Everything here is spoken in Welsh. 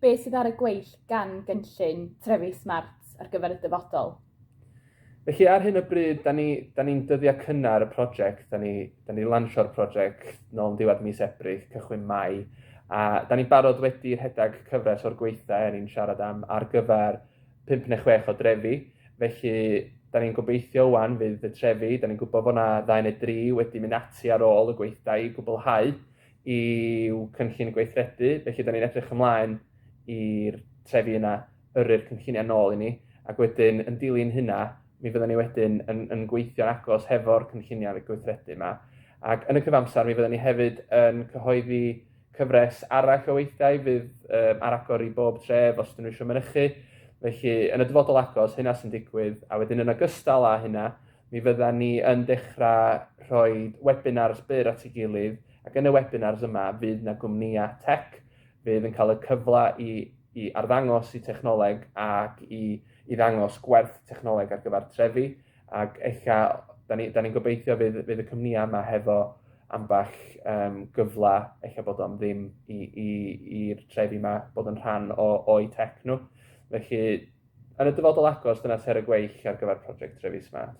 beth sydd ar y gweill gan gynllun Trefi Smart ar gyfer y dyfodol? Felly ar hyn o bryd, da ni'n da ni dyddiau cynnar y prosiect, da ni, da ni lansio'r prosiect nôl yn diwedd mis Ebrill, cychwyn Mai, a da ni'n barod wedi rhedeg cyfres o'r gweithdai a ni'n siarad am ar gyfer 5 neu 6 o drefi, felly da ni'n gobeithio wan fydd y trefi, da ni'n gwybod bod yna ddau neu dri wedi mynd ati ar ôl y gweithdai i gwblhau i'w cynllun gweithredu, felly da ni'n edrych ymlaen i'r trefi yna yrru'r cynlluniau nôl i ni, ac wedyn yn dilyn hynna, mi fydden ni wedyn yn, yn gweithio'n agos hefo'r cynlluniau gweithredu yma. Ac yn y cyfamser, mi fydden ni hefyd yn cyhoeddi cyfres arall o weithdai fydd um, ar agor i bob tref os ydyn nhw eisiau mynychu. Felly, yn y dyfodol agos, hynna sy'n digwydd, a wedyn yn ogystal â hynna, mi fyddan ni yn dechrau rhoi webinars byr at ei gilydd, ac yn y webinars yma fydd na gwmnïau tech fydd yn cael y cyfle i, i arddangos i technoleg ac i, i ddangos gwerth technoleg ar gyfer trefi, ac ella, da ni'n ni, ni gobeithio fydd, fydd y cwmnïau yma hefo ambell um, gyfle, ella bod o'n ddim i'r trefi yma bod yn rhan o, o'i tech nhw. Felly, yn y dyfodol agos, dyna ser y gweill ar gyfer prosiect Trefi Smart.